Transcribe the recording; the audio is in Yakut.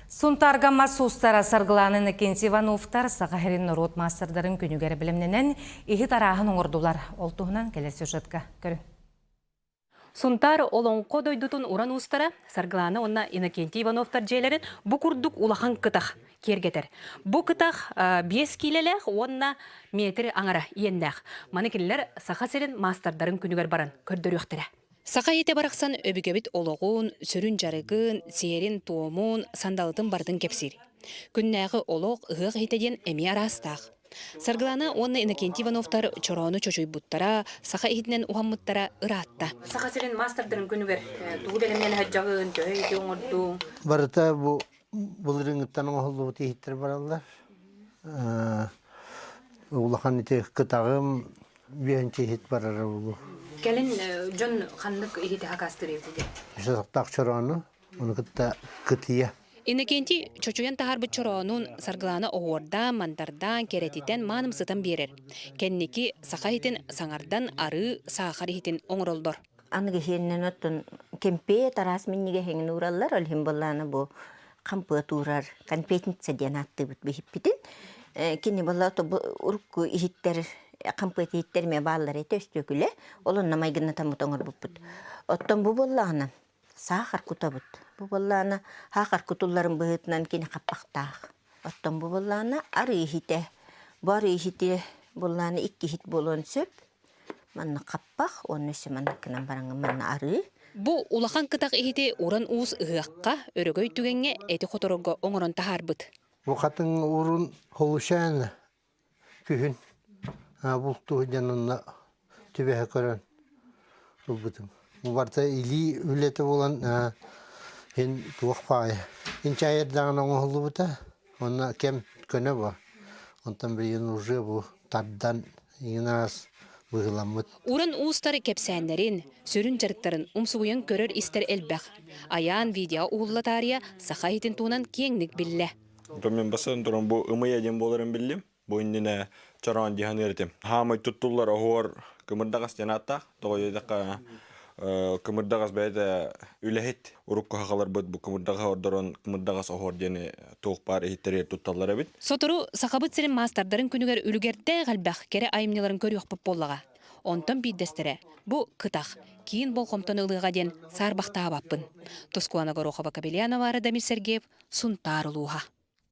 Сунтаарга мас уустара Саргылаана Иннокентий Ивановтар Саха сирин норуот маастардарын күнүгэр бэлэмнэнэн иһит арааһын оҥордулар. Ол туһунан кэлэр сюжетка көрүҥ. Сунтаар Олоҥхо дойдутун уран уустара Саргылаана уонна Иннокентий Ивановтар дьиэлэрин бу курдук улахан кытах киэргэтэр. Бу кытах 5 киилэлээх уонна метр аҥара иэннээх. Маны кинилэр Саха сирин маастардарын күнүгэр баран көрдөрүөхтэрэ. Саха иитэ барахсан өбүгэбит олоҕун, сүрүн дьарыгын, сиэрин-туомун, сандалытын барытын кэпсиир. Күннээҕи олох, ыһыах иһитэ диэн эмиэ араастаах. Саргылана уонна Иннокентий Ивановтар чороону чочуйбуттара, саха иһитинэн уһаммыттара ыраатта. Саха сирин маастардарын күнүгэр тугу бэлэмнэнэ сылдьаҕын, төһө иһити оҥордуҥ? Барыта бу былырыыҥҥыттан оҥоһуллубут иһиттэр бараллар. Улахан ити кытаҕым биэнчи иһит барара буолуо. Кэлин дьон ханнык иһити хакастыыр эбитий? Сатахтаах чороону, ону кытта кытыйа. Иннокентий чочуйан таһаарбыт чороонун Саргылаана оһуордаан, мандардаан, кэрэтитэн, маанымсытан биэрэр. Кэнники саха иһитин саҥардан арыы, саахар иһитин оҥороллор. Аныгы иһиэннэн оттон кэмпиэт араас минньигэһиҥин уураллар, ол иһин былаана бу хампыат уурар конфетница диэн ааттыыбыт биһиппитин. Кини была урукку иһиттэр хампыат иһиттэр эмиэ бааллар этэ өстүөкүлэ, ол онно майгыннатаммыт оҥорбуппут. Оттон бу буоллаҕына саахар кутабыт. Бу буоллаҕына саахар кутулларын быһыытынан кини хаппахтаах. Оттон бу буоллаҕына арыы иһитэ. Бу арыы иһити буоллаҕына икки иһит буолуон сөп. Манна хаппах уонна өссө маннык гынан бараҥҥын манна арыы. Бу улахан кытах иһити уран уус ыһыахха, өрөгөй түгэҥҥэ эти хоторорго оҥорон таһаарбыт. Бу хатыҥ уурун холучаан күһүн бултуу сылдьан онно түбэһэ көрөн ылбытым. Бу барыта илии үлэтэ буолан иһин туох баҕайы инчэйэрдэҕинэ оҥоһуллубута. Уонна кэм көнө бу. Онтон билигин уже бу тардан иҥин араас быһыыламмыт. Уран уустар кэпсээннэрин, сүрүн дьарыктарын умсугуйан көрөр-истэр элбэх. Айаан видео уһулла таарыйа саха иһитин туһунан киэҥник биллэ. Мен басын туран бу ымыйа диэн буоларын биллим. Бу иннинэ чороон дии саныыр этим. Хаамай туттуллар оһуор кымырдаҕас диэн ааттаах. Тоҕо диэтэххэ кымырдаҕас бэйэтэ үлэһит. Урукку сахаларбыт бу кымырдаҕаһы ордорон кымырдаҕас оһуор диэни туох баар иһиттэригэр тутталлар эбит. Сотору Сахабыт сирин маастардарын күнүгэр үлүгэрдээх элбэх кэрэ айымньыларын көрүөхпүт буоллаҕа. Онтон биирдэстэрэ бу кытах киин болҕомтону ылыаҕа диэн саарбахтаабаппын. Тускулана Горохова-Кобельянова, Радомир Сергеев, Сунтаар улууһа.